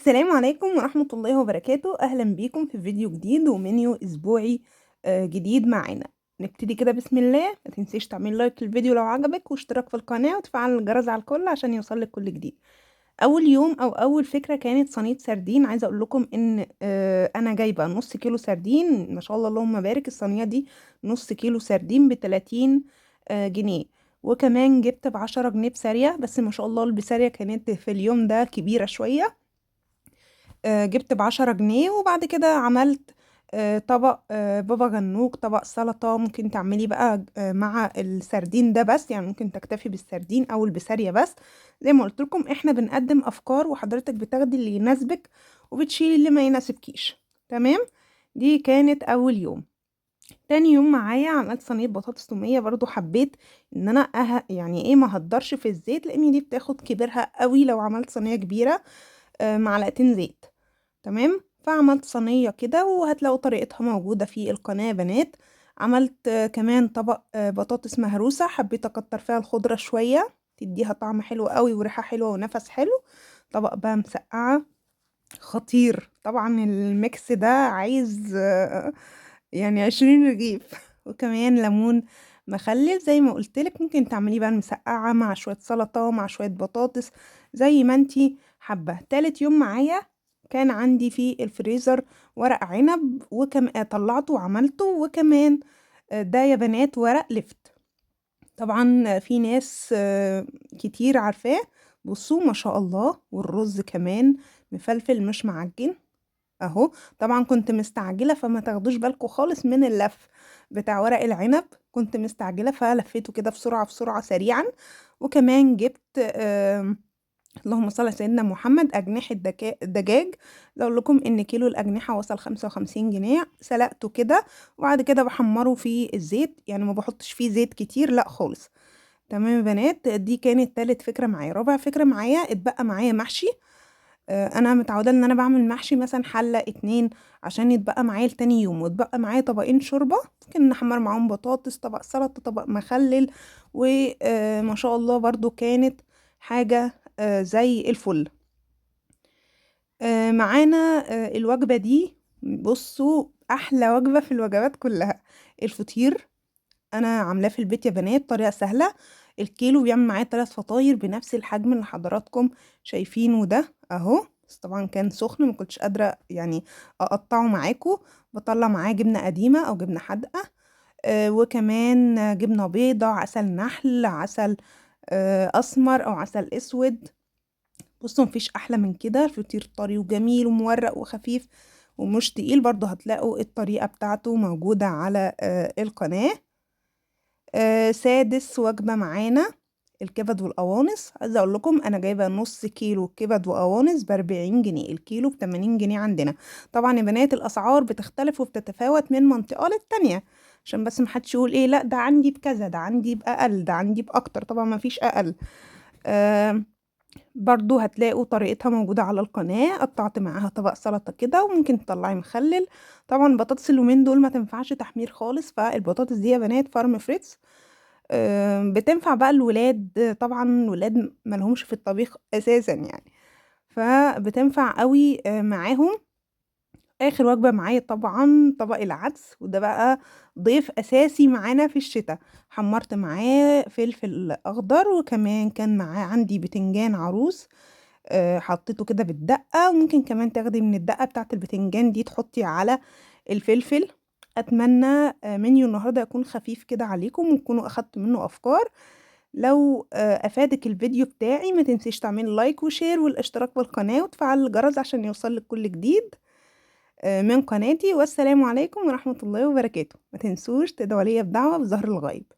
السلام عليكم ورحمة الله وبركاته. أهلا بيكم في فيديو جديد ومنيو أسبوعي جديد معانا. نبتدي كده بسم الله. ما تنسيش تعمل لايك للفيديو لو عجبك، واشتراك في القناة، وتفعل الجرس على الكل عشان يوصلك كل جديد. أول يوم أو أول فكرة كانت صينية سردين. عايزة أقول لكم إن أنا جايبة نص كيلو سردين، ما شاء الله اللهم بارك. الصينية دي نص كيلو سردين بتلاتين جنيه، وكمان جبت ب10 جنيه بسارية، بس ما شاء الله البسارية كانت في اليوم ده كبيرة شوية. جبت ب10 جنيه. وبعد كده عملت طبق بابا غنوج، طبق سلطة. ممكن تعملي بقى مع السردين ده بس، يعني ممكن تكتفي بالسردين أو البسارية بس. زي ما قلت لكم احنا بنقدم أفكار وحضرتك بتاخدي اللي يناسبك وبتشيلي اللي ما يناسبكيش. تمام، دي كانت أول يوم. تاني يوم معايا عملت صينية بطاطس تومية. برضو حبيت ان انا يعني ايه ما هدرش في الزيت، لان دي بتاخد كبرها قوي لو عملت صينية كبيرة، معلقتين زيت. تمام، فعملت صينية كده وهتلاقوا طريقتها موجودة في القناة يا بنات. عملت كمان طبق بطاطس مهروسة، حبيت اكتر فيها الخضرة شوية، تديها طعم حلو قوي وريحة حلوة ونفس حلو. طبق بقى مسقعة خطير. طبعا ال mix ده عايز 20 رغيف. وكمان ليمون مخلل زي ما قلتلك، ممكن تعمليه بقى المسقعة مع شوية سلطة مع شوية بطاطس زي ما انتي حابة. تالت يوم معايا كان عندي في الفريزر ورق عنب، طلعته وعملته. وكمان ده يا بنات ورق لفت، طبعا في ناس كتير عارفاه. بصوا ما شاء الله، والرز كمان مفلفل مش معجن اهو. طبعا كنت مستعجلة فما تاخدوش بالكم خالص من اللف بتاع ورق العنب، كنت مستعجلة فلفيته كده بسرعة بسرعة سريعا. وكمان جبت اللهم صل على سيدنا محمد أجنحة دجاج. أقول لكم إن كيلو الأجنحة وصل 55 جنيه. سلقته كده وبعد كده بحمره في الزيت، يعني ما بحطش فيه زيت كتير لا خالص. تمام يا بنات، دي كانت تالت فكرة معايا. رابع فكرة معايا اتبقى معايا محشي. أنا متعودة إن أنا بعمل محشي مثلا حلة 2 عشان يتبقى معايا لتاني يوم، واتبقى معايا طبقين شوربة ممكن نحمر معاهم بطاطس، طبق سلطة، طبق مخلل، وما شاء الله برضو كانت حاجة زي الفل. معانا الوجبة دي، بصوا أحلى وجبة في الوجبات كلها، الفطير. أنا عاملاه في البيت يا بنات، طريقة سهلة. الكيلو بيعمل معايا 3 فطاير بنفس الحجم اللي حضراتكم شايفينه ده أهو، بس طبعا كان سخن ما كنتش قادرة أقطعه معاكم. بطلع معاه جبنة قديمة أو جبنة حادقة، وكمان جبنة بيضة، عسل نحل، عسل أسمر أو عسل أسود. بصوا مفيش أحلى من كده، الفطير طري وجميل ومورق وخفيف ومش تقيل. برضو هتلاقوا الطريقة بتاعته موجودة على القناة. سادس وجبة معانا الكبد والقوانص. عايزة أقول لكم أنا جايبة نص كيلو كبد وقوانص ب40 جنيه، الكيلو ب80 جنيه عندنا. طبعا يا بنات الأسعار بتختلف وبتتفاوت من منطقة للتانية، عشان بس محدش يقول إيه لا ده عندي بكذا، ده عندي بأقل، ده عندي بأكتر. طبعا مفيش أقل. برضو هتلاقوا طريقتها موجودة على القناة. قطعت معاها طبق سلطة كده، وممكن تطلعي مخلل. طبعا بطاطس اليومين دول ما تنفعش تحمير خالص، فالبطاطس دي يا بنات فارم فريتس، بتنفع بقى الولاد. طبعا الولاد مالهمش في الطبيخ اساسا يعني، فبتنفع قوي معاهم. اخر وجبة معايا طبعا طبق العدس، وده بقى ضيف اساسي معانا في الشتاء. حمرت معاه فلفل اخضر، وكمان كان معاه عندي بتنجان عروس، حطيته كده بالدقة. وممكن كمان تاخدي من الدقة بتاعت البتنجان دي تحطي على الفلفل. اتمنى منيو النهارده يكون خفيف كده عليكم وتكونوا اخدتوا منه افكار. لو افادك الفيديو بتاعي ما تنسيش تعملي like و share والاشتراك بالقناة وتفعل الجرس عشان يوصلك كل جديد من قناتي. والسلام عليكم ورحمة الله وبركاته. ما تنسوش تدعوا لي بدعوة بظهر الغيب.